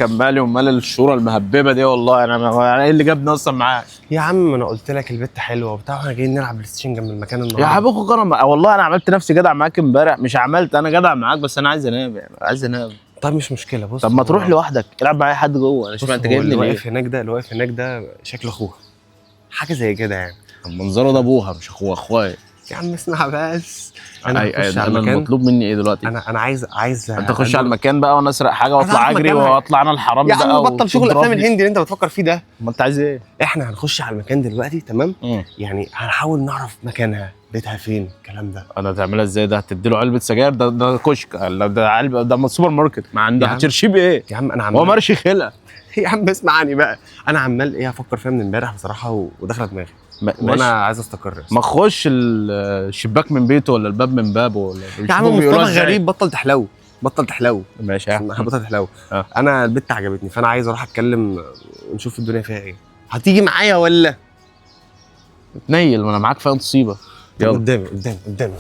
كان مالي ومال الشوره المهببه دي؟ والله انا ايه اللي جابني اصلا معاك؟ يا عم انا قلت لك البت حلوة وبتاع، واحنا جايين نلعب بلاي ستيشن جنب المكان النهارده. يا حبيب اخوك انا والله انا عملت نفسي جدع معاك امبارح، مش عملت انا جدع معاك، بس انا عايز انام يعني، عايز انام. طب مش مشكله، بص طب ما تروح لوحدك، العب معايا حد جوه. انا مش بص، انت هو جايبني اللي ليه؟ واقف هناك ده، اللي واقف هناك ده شكل اخوها، حاجة زي كده يعني. منظره ده ابوها مش اخوها، اخويا. يا عم اسمع بس، انا أي هخش على انا المكان. المطلوب مني ايه دلوقتي؟ انا عايز انت تخش على المكان بقى وانا اسرق حاجة واطلع عارف اجري مكانها. واطلع انا الحرامي يا بقى. عم بطل شغل الافلام وتضربني. الهندي اللي انت بتفكر فيه ده. ما انت عايز ايه؟ احنا هنخش على المكان دلوقتي، تمام؟ يعني هنحاول نعرف مكانها، بيتها فين، الكلام ده. انا هتعملها ازاي ده؟ هتدي له علبة سجاير؟ ده كشك، ده علبه، ده سوبر ماركت ما عنده. يا عم. هترشيه بايه؟ يا عم انا عمال هو مرشي خلقه. يا عم اسمعني بقى، انا عمال ايه افكر فيها من امبارح بصراحة وداخله دماغي، ماشي. وانا عايز استقر. ما تخش الشباك من بيته ولا الباب من بابه ولا يا عم بيشوفوا بيقولوها مصطفى إزاي. غريب، بطل تحلو، بطل تحلو. ماشي يا عم. بطل تحلو. آه. انا البت عجبتني، فانا عايز اروح اتكلم ونشوف الدنيا فيها ايه. هتيجي معايا ولا؟ تنيل، ما انا معاك فيها نصيبه. يلا يلا. قدامي قدامي قدامي.